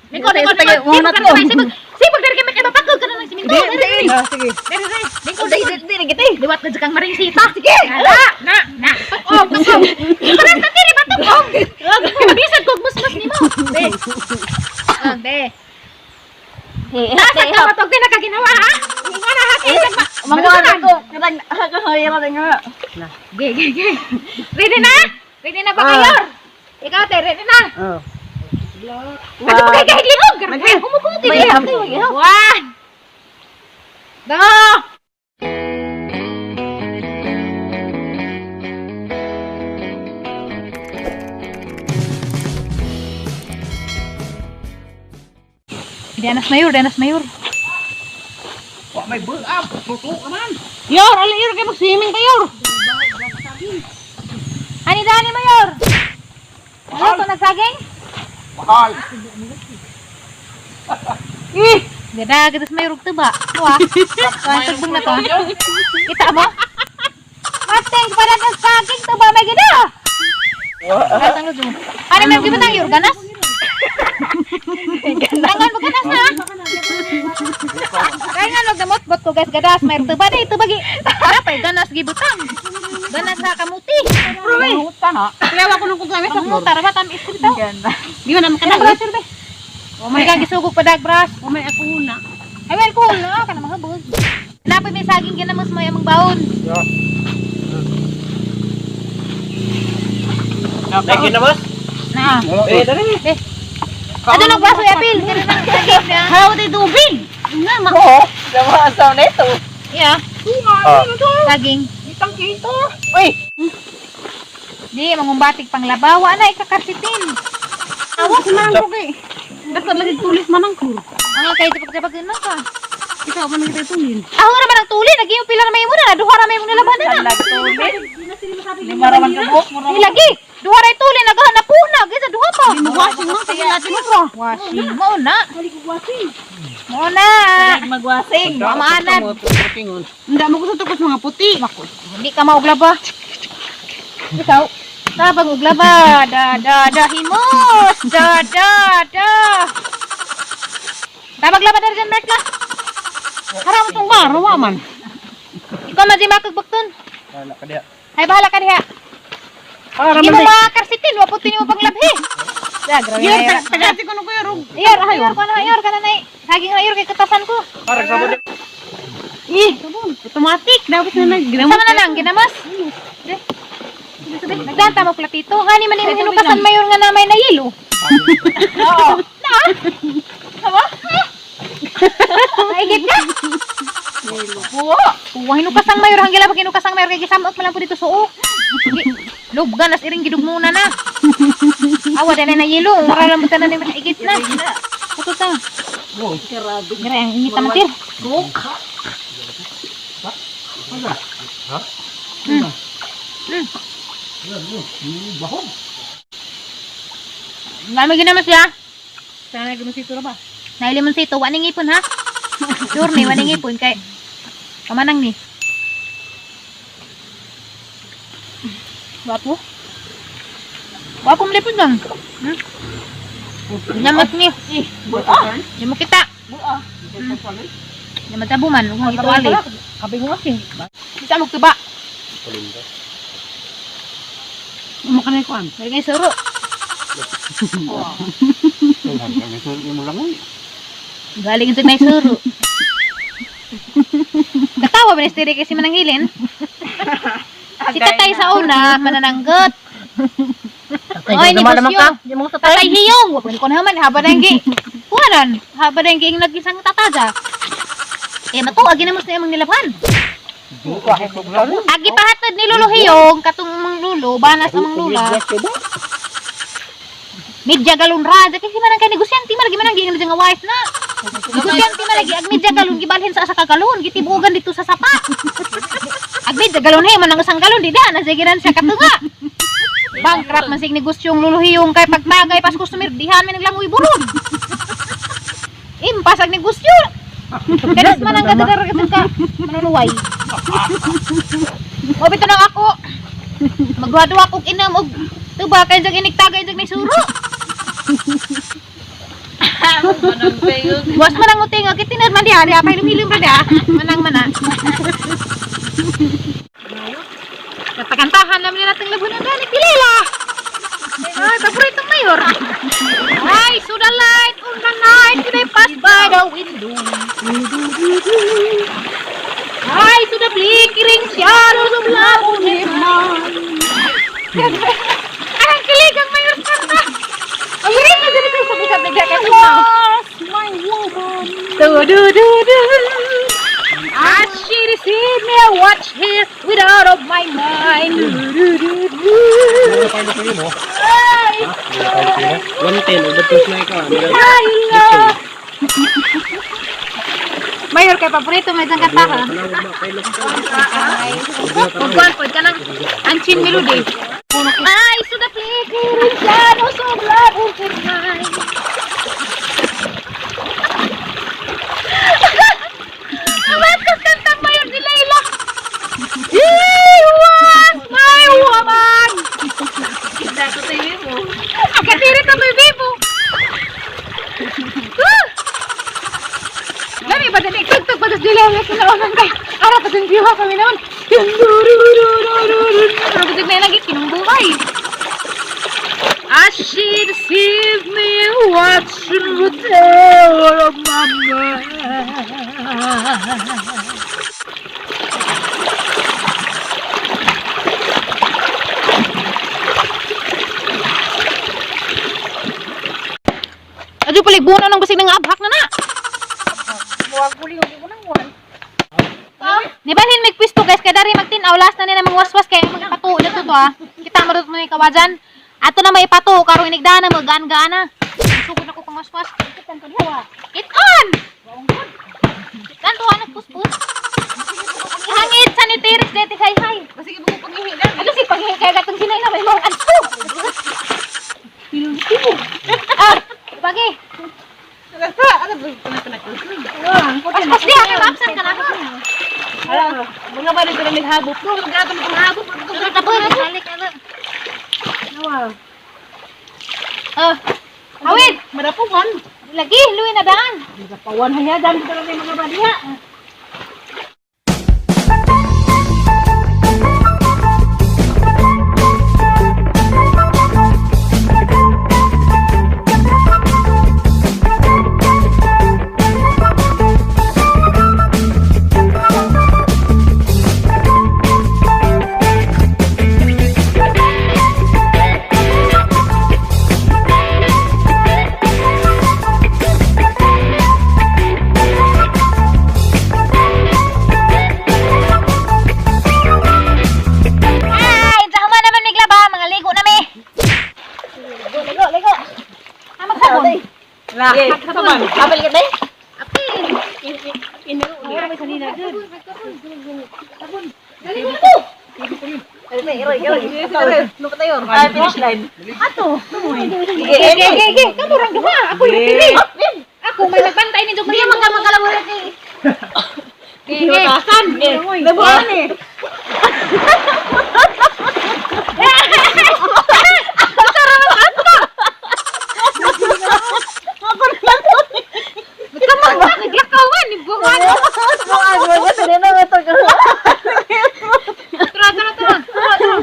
Lingkod, lingkod, lingkod. Sipag ka na, sipag. Sipag dari kami kay mapakog ka na ng siminto. Di, Dari, di. dari. Sige. Dari, dari. Lingkod, Di, lingkod. di, di, di, Liwat na kang maringsita. Sige. Na, na, na. Tukong, tukong. Parang tatiri ba tukong? Bisan kog musmus nimo. Be. Ah, be. Nasa ka ba tog pinakaginawa ha? Nga na ha kay Manguha ko. Karang kakahaya ka nga. Ge, ge, ge. Ready na? Ready na ba kayo? Ikaw te, ready na? Oh. Ano ba kay kahiglingog? Humukuti. May hap, may hap. One. Go! Dianas mayor, Dianas mayor. Wa may buam, tuto ka man. Yor, ali yor kay mag-swimming pa yor. Ani dani mayor. Ano to nagsaging? Mahal. Ih, gada gada sa mayor og tuba. Wa. Wa tugbong na to. Kita mo? Mateng para ng saging tuba may gada. Ay, tanggal dyan. Ano may gibitang yor ganas? Tangan mo ganas ha? Kaya nga nagdamot bot ko guys gadas may tuba day tuba gi. Napay ganas gibutang. Ganas sa kamuti. Manguta na. Kaya ako nung kung Ang mutar ba tam iskri to? Ganda. Di ba naman Kana kana? brush be. Oh my God, gisugog pa dag brush. O may ako na. Ay well cool na kana mga bug. Napay may saging ginamos mo among baon. Lagi na boss? Na. Eh, dali. Eh. Ano nang baso apil? Kira nang saging na. Halaw tayo tubig. Nga, ma. Oo. Sama asaw na ito. Yeah, Ah. saging. Kitang kita. Uy. Di mangumbatig panglabawa na ikakarsitin. Awa si manang ko kay. Dapat lagi tulis manang ko. Ang kay tapag na ka. Ikaw man kita tulin. Ako naman ang tuli, naging pila na may mo na, duha ra may mo nilaban na. Halag tulin. Lima raman ka buhok. Di lagi, duha ra tuli nagahan na puna, gisa duha pa. Washing mo sa natin mo bro. Washing mo na. Mo na. Magwasing. Pamaanad. Hindi mo ko sa tukos mga puti. Hindi ka mauglaba. Ikaw, tabang uglaba. Da, da, da, himos. Da, da, da. Tabag laba dari dyan, Merk la. Haram tong baro wa man. Ikaw man di makagbakton. Wala ka diha. Ay, bahala ka diha. Para Hindi man mo makakarsitin, waputin mo panglabhi. Ya, grabe. Yor tagati ko no kuya rog. Yor, ayor ka na, ayor ka na, nay. Saging ayor kay katasan ko. Para sa sabon. Eh, automatic dapat na nag Sama na lang, ginamas. De. Nagdanta mo platito. Nga ni man yung hinukasan mayor nga na may nayilo. Oo. Na? Sama? Naigit ka? Buo. Kuha hinukasang mayor hanggang labag hinukasang mayor kay gisamot man lang po dito suo. Lubgan as iring gidugmuna na. Awa dali na yelo, mura lang buta na ni maigit na. Puto sa. Grabe. Gira ang init naman tir. Cook. Ha? Bahog. Ngami ginamas ya. Sana gumasito ra ba? Nailimonsito, wa ning ipon ha. Sure ni wa ning ipon kay kamanang ni. Wapo. Wapo mo lipon lang. Ginamas ni. Buo. Di mo kita. Buo. Di mo tabuman, kung ito ali. Kabi mo kasi. Bisa mo tuba. Mo kanay kuan. Dari kay suro. Galing sa may suro. Katawa ba ni Stiri kasi mananghilin? Si tatay sa una, manananggot. Oy, negosyo. Tatay hiyong. Wag ko naman, haba na yung gi. Kuhanan, haba na yung gi nagisang tataja. Eh, matuag na mo sa imong nilabhan. Agi pahatod ni Lolo Hiyong, katong mang lulo, banas ang mang lula. Medya galon ra, kasi man ang kay negosyante man lagi man ang giingnan nga wife na. Negosyante man lagi ag medya galon gibalhin sa asa ka galon, gitibugan dito sa sapa. Ag medya galon hey man ang isang galon di da na sige siya katunga. Bankrupt man sig negosyong Lolo Hiyong kay pagtagay pas customer dihan man naglangoy buron. Impas ag negosyo. Kanas man ang gadadar ka manuluway. Mo bitaw nang ako. Magduha-duha kog inom og tuba kay jag inigtagay jag may suro. Was man ang uting, okay, tinad man diha, diha, pahilim-hilim pa diha. Manang mana. Katakantahan namin nila itong labunan dahil nagpilila. Ay, paboritong mayor. Ay, so the light on the night, when I pass by the window. Ay, so the flickering shadows of love on his mind. Ay, ang kilig ang mayor kanta. Paborito dito sa sabi-sabi diha kay Was my woman. Do do do do. As she received me, I watch her with out of my mind. Do, do, do, do. Ano pa yung mo? Ay, One ten, overdose na ikaw. I love. Mayor kay paborito may isang kanta ha. Pagkuhan po ka ng Anchin Melody. Ay, so the flickering shadows of love open mine. Amat kanta mayor ni Layla. He was my woman. Akatiri ka may bibo. Ah! Lami ba dali tugtog pa dili ang kinaunan kay ara pa din biwa kami naon. Pero gusto may lagi kinong buhay. As she deceived me, watching the tail of my mind. Adyo pala, buno ng basig ng abhak na na. Buwag huli yung unang one. Di ba hin may pwisto guys kay dari magtin-aw last na nila mga waswas kay magpato na to to ah. Kita mo mo yung kawajan. Ato na may pato karong inigdana mo gaan gaana. Sugod ako kang waswas. It on. Kanto anak puspus. Hangit sanitary dete say hay. Sige mo panghihi na. Ano si panghihi kay gatong sinay na may mga anto. Ah, pagi. Ano ba Paspas di kay maabsan ka na. Ala, mga ba dito na naghabop? No, mga gato mo habop. Tapos, balik ano. Ah, awit. Madapuan. Lagi, luwi na daan. Madapuan hanya dan dito na mga badiha. Ay, tama naman migla ba? Mga ligo na mi. Ligo, ligo. Ah, magsabon. La, magsabon. Abel ka day? Apil. Ay, may sanina jud. Dali mo to. Ay, finish line. Ato. Ge, ge, ge, ge. Kamu orang duha. Ako yung pili. Ako may nagbantay ni Jog Maria magkamagkalawurat ni. Ge, ge. Labuan eh. Kamu naglakawan ni buwan. Tara, tara, tara. Tara, tara.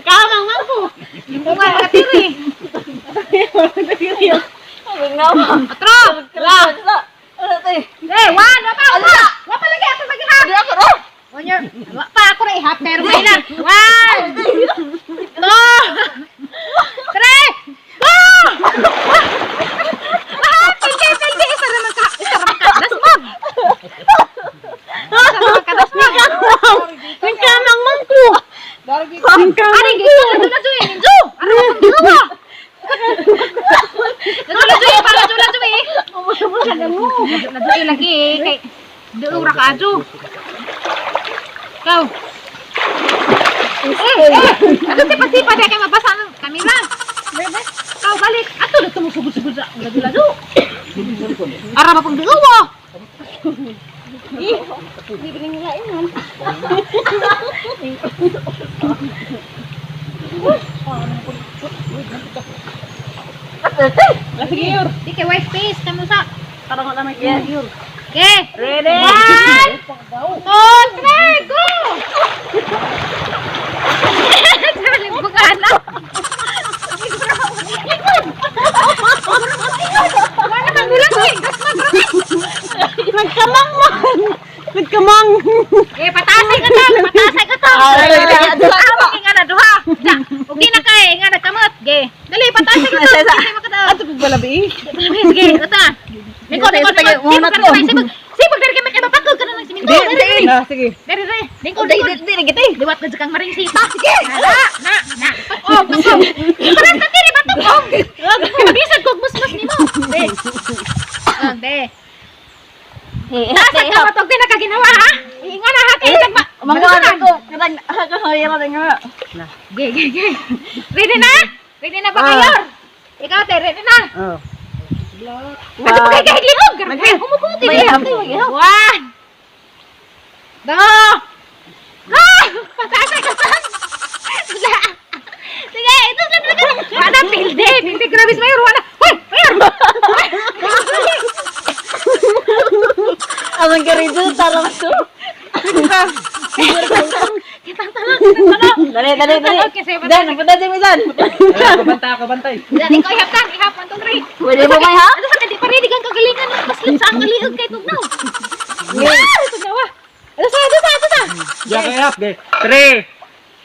Kamang man ko. Buwan katiri. Atro. La. Eh, one, wapa, wapa. Wapa lagi ako lagi ha. One year. Wapa ako na ihap pero may na. One. Two. Three. Go! Ah, pili, pili. Isa naman ka. Isa naman ka. Dasmag. Isa naman ka. Dasmag. Kamang man ko. Ari, gito. Lado, lado, eh. Ninjo. Ano akong dalawa? Lado, lado, eh. Para, lado, lado, eh. Lado, eh, lagi, eh. Kay, duura ka, adyo. Ikaw. Eh, eh. Ato, sipa-sipa, di kay mabasa ng kamera. Ikaw, balik. Ato, na tumusugod-sugod sa lado, lado. Ara ba pang duwa? Sige, yor. Di kay white space kamo sa. Parang wala may yes. Okay. Ready? One, two, three, go! Bukan na. Wala man gulang eh. Nagkamang man. Nagkamang. Eh, pataasay ka to. Pataasay ka to. Ah, okay nga na, duha. Da, okay na kay, nga na kamot. Ge. Dali, pataasay ka to. Sige, makatao. Ato pag balabi. Sige, ata. Lingkod, lingkod, lingkod. Sibag ka na, sibag. Sibag, dari kami kay mapagod ka na ng siminto. Dari, dari. Ah, sige. Dari, dari. Lingkod, lingkod. Di, di, di, Liwat na kang maring sita. Sige. Na, na, na. Tukong, tukong. Parang ka diri ba tukong? Bisan kog musmus nimo. Be. Ah, be. Taas ang kamatog din nakaginawa ha. Inga na ha kay tagma. Mga ko, kanang kakahaya ka nga. Ge, ge, ge. Ready na? Ready na ba kayo? Ikaw te, ready na? Oh. Ano ba kay kahigligog? Grabe, humukuti. One. Do. Go! Pataas ang katang. Wala. Sige, ito sa talaga. Wala, pilde. Pilde, grabe sa mayor. Wala. Hoy, mayor! Amang karito, tarang to. Kitang tanong, kitang tanong. Dali, dali, dali. Okay, sige, Dan, nagpunta din dan. Kabantay, kabantay. Dan, ikaw ihap tan, ihap, 1, 2, 3. Pwede mo may ha? Ano sa kadi pa ready kang kagalingan ng paslip sa ang kaliog kay tugnaw. Ah, tugnaw ah. Ano sa, ano sa, ano sa? Diyan kay hap. 3,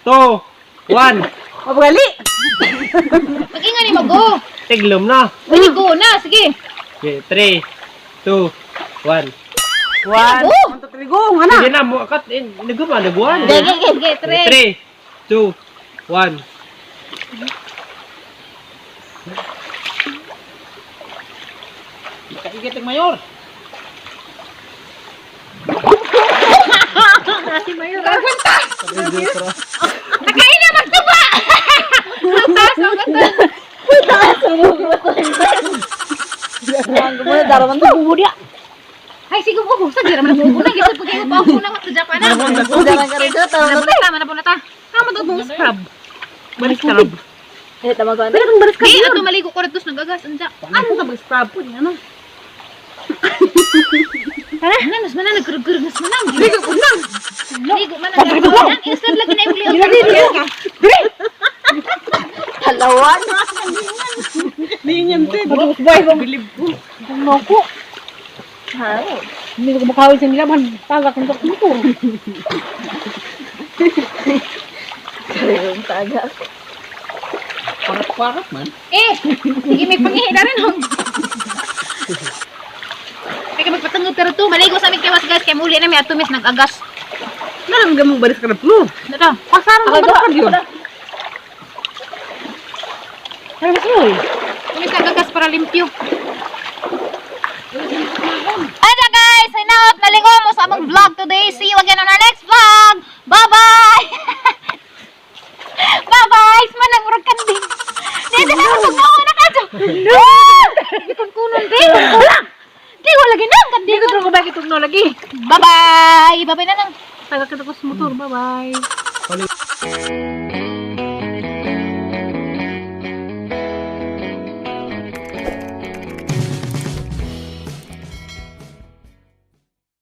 2, 1. Mapagali. Mag-inga ni mo, go. Tiglom na. Pwede go na, sige. Okay, 3, 2, 1. One. Go. One, two, three, go. Nga na. Sige na, mo kat eh, naguma nagwan. Sige, sige, sige, 3. 3, 2, 1. Kaigit ang mayor. Gagawin Nakain na magtuba! Taas ang ganda. Ang daraman to. Ay, sige mo, sa gira man mo na gid pag pa ako na sa Japan na. Darang karito, tarang to. Mana po na ta? Tama to mong scrub. Balik scrub. Eh, tama ko. Pero kung balik Di scrub. ato maligo ko tos nagagas anja. Ano ka mag-scrub po? Ano? Tara, na mas manan nagkurug-kurug mas manan. Ligo po na. Ligo man ang gagawin. Isod lagi na imong liog. Halawan. Di niyan, te. Bilib ko. Noko. Ha? Hindi ko makawin sa nila. Man, tagak ng ko. Karong taga. Parat-parat man. Eh, sige may pangihida rin hong. Kaya magpatungod pero to, maligo sa aming kewas guys kay muli na mi ato mis nag-agas. Nalang gamong balik scrub no. Dato. Pasarang Ako balik scrub yun. Ano ba siya? Mis nag-agas para limpyo. Ano guys, hinaot nalingo mo sa among vlog today. See you again on our next vlog. Bye-bye! Bye-bye! Manang murag kanding. Dito na ako tugnaw na kadyo. No! Ikon kunon di. Di wala ginang kanding. Hindi ko bakit tugno lagi. Bye-bye! Bye-bye na lang. Tagak kita ko sa motor. Bye-bye.